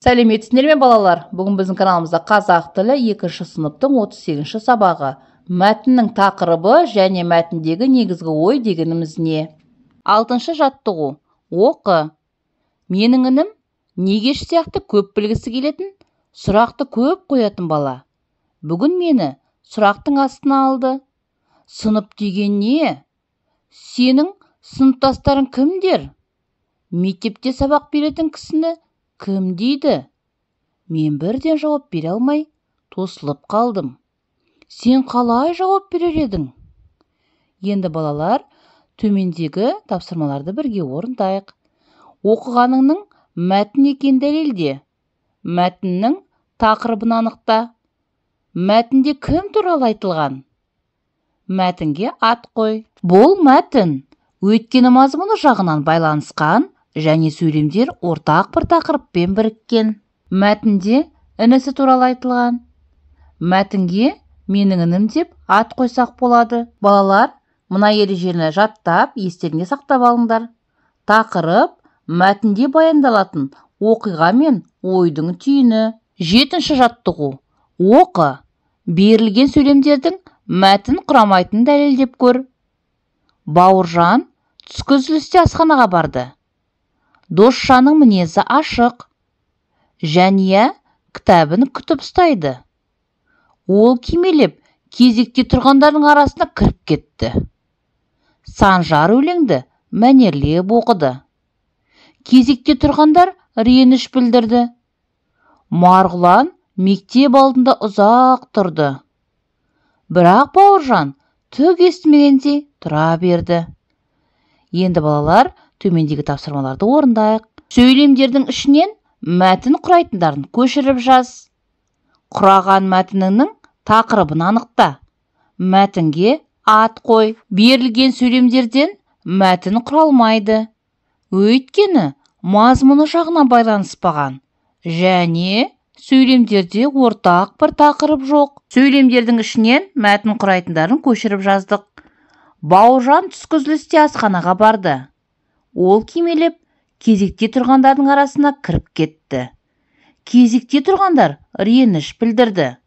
Сәлеметсіздер ме, балалар? Бүгін біздің каналымызда қазақ тілі 2 сыныптың 38-ші сабағы. Мәтіннің тақырыбы және мәтіндегі негізгі ой дегеніміз не? 6-шы жаттығу. Оқы. Менің інім Негеш сияқты көп білгісі келетін, сұрақты көп қоятын бала. Бүгін мені сұрақтың астына алды. Сынып деген не? Сенің сыныптастарың кімдер? Мектепте сабақ беретін кісіні кім дейді? Мен бірден жауап бере алмай тосылып қалдым. Сен қалай жауап берер едің? Енді, балалар, төмендегі тапсырмаларды бірге орындайық. Оқығаныңның мәтін екенін дәлелде. Мәтіннің тақырыбын анықта. Мәтінде кім туралы айтылған? Мәтінге ат қой. Бұл мәтін, өйткені мазмұны жағынан байланысқан және сөйлемдер ортақ бір тақырыппен біріккен. Мәтінде інісі туралы айтылған. Мәтінге менің інім деп ат қойсақ болады. Балалар, мына ережені жаттап, естеріңде сақтап алыңдар. Тақырып мәтінде баяндалатын оқиға мен ойдың түйіні. 7-ші жаттығу. Оқы. Берілген сөйлемдердің мәтін құрамайтынын дәлелдеп көр. Бауыржан түскі үзілісте асханаға барды. Досжанның мінезі ашық. Жәния кітабын күтіп ұстайды. Ол кимелеп кезекте тұрғандардың арасына кіріп кетті. Санжар өлеңді мәнерлеп оқыды. Кезекте тұрғандар реніш білдірді. Марғұлан мектеп алдында ұзақ тұрды. Бірақ Бауыржан түк естімегендей тұра берді. Енді, балалар, төмендегі тапсырмаларды орындайық. Сөйлемдердің ішінен мәтін құрайтындарын көшіріп жаз. Құраған мәтініңнің тақырыбын анықта. Мәтінге ат қой. Берілген сөйлемдерден мәтін құралмайды. Өйткені мазмұны жағынан байланыспаған және сөйлемдерде ортақ бір тақырып жоқ. Сөйлемдердің ішінен мәтін құрайтындарын көшіріп жаздық. Бауыржан түскі үзілісте асханаға барды. Ол кимелеп кезекте тұрғандардың арасына кіріп кетті. Кезекте тұрғандар реніш білдірді.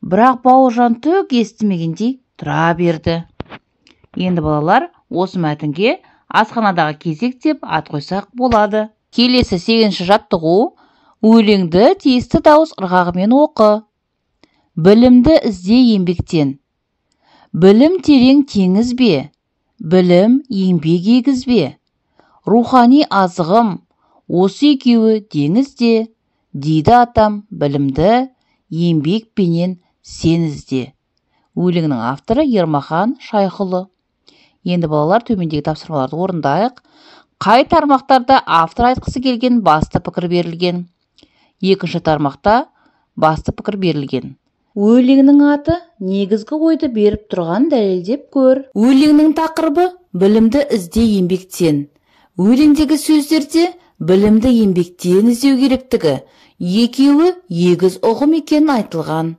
Бірақ Бауыржан түк естімегендей тұра берді. Енді, балалар, осы мәтінге асханадағы кезек деп ат қойсақ болады. Келесі 8-ші жаттығу. Өлеңді тиісті дауыс ырғағымен оқы. Білімді ізде еңбектен. Білім терең теңіз бе? Білім еңбек егіз бе? Рухани азығым, осы екеуі деңізде, дейді атам, білімді еңбекпенен сен ізде. Өлеңнің авторы Ермахан Шайхұлы. Енді, балалар, төмендегі тапсырмаларды орындайық. Қай тармақтарда автор айтқысы келген басты пікір берілген? 2-ші тармақта басты пікір берілген. Өлеңнің аты негізгі ойды беріп тұрған дәлелдеп көр. Өлеңнің тақырыбы білімді ізде еңбектен. Өлеңдегі сөздерде білімді еңбектен іздеу керектігі, екеуі егіз ұғым екенін айтылған.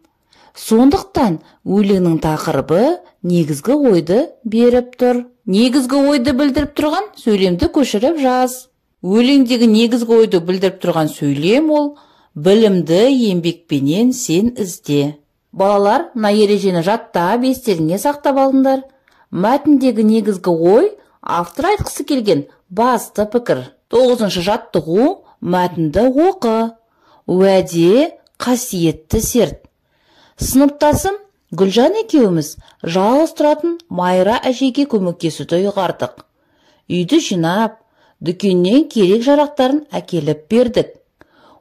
Сондықтан өлеңнің тақырыбы негізгі ойды беріп тұр. Негізгі ойды білдіріп тұрған сөйлемді көшіріп жаз. Өлеңдегі негізгі ойды білдіріп тұрған сөйлем ол білімді еңбекпенен сен ізде. Балалар, мына ережені жаттап, естеріңе сақтап алыңдар. Мәтіндегі негізгі ой автор айтқысы келген басты пікір. 9-шы жаттығу. Мәтінді оқы. Уәде қасиетті серт. Сыныптасым Гүлжан екеуміз жалғыз тұратын Майра әжейге көмектесуді ұйғардық. Үйді жинап, дүкеннен керек жарақтарын әкеліп бердік.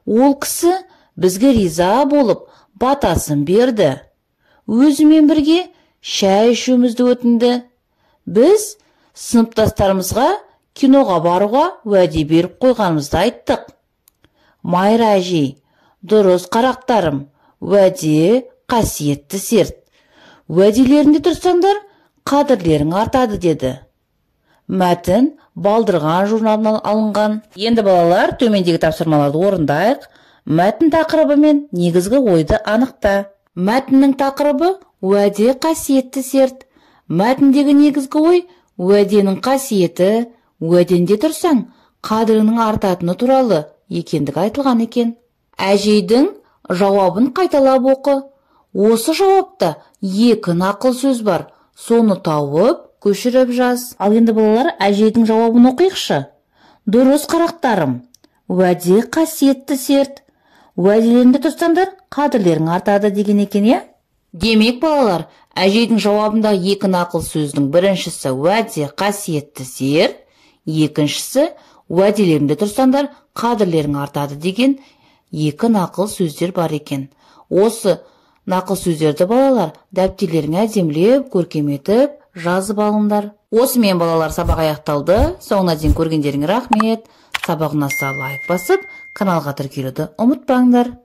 Ол кісі бізге риза болып, батасын берді. Өзімен бірге шай ішуімізді өтінді. Біз сыныптастарымызға киноға баруға уәде беріп қойғанымызды айттық. Майра әжей, дұрыс қарақтарым, уәде қасиетті серт. Уәделерінде тұрсаңдар, қадірлерің артады деді. Мәтін Балдырған журналынан алынған. Енді, балалар, төмендегі тапсырмаларды орындайық. Мәтін тақырыбы мен негізгі ойды анықта. Мәтіннің тақырыбы уәде қасиетті серт. Мәтіндегі негізгі ой уәденің қасиеті, уәденде тұрсаң, қадіріңнің артатыны туралы екендігі айтылған екен. Әжейдің жауабын қайталап оқы. Осы жауапта 2 нақыл сөз бар. Соны тауып, көшіріп жаз. Ал енді балалар, әжейдің жауабын оқиықшы. Дұрыс, қарақтарым. Уәде қасиетті серт. Уәделеріңде тұрсаңдар, қадірлерің артады деген екен, иә? Демек, балалар, әжейдің жауабындағы 2 нақыл сөздің біріншісі уәде қасиетті серт, екіншісі уәделеріңде тұрсаңдар, қадірлерің артады деген 2 нақыл сөздер бар екен. Осы нақыл сөздерді балалар дәптерлеріңе әдемілеп, көркем етіп жазып алыңдар. Осымен балалар сабақ аяқталды. Соңына дейін көргендеріңе рахмет. Сабақ ұнаса лайк басып, каналға тіркелуді ұмытпаңдар.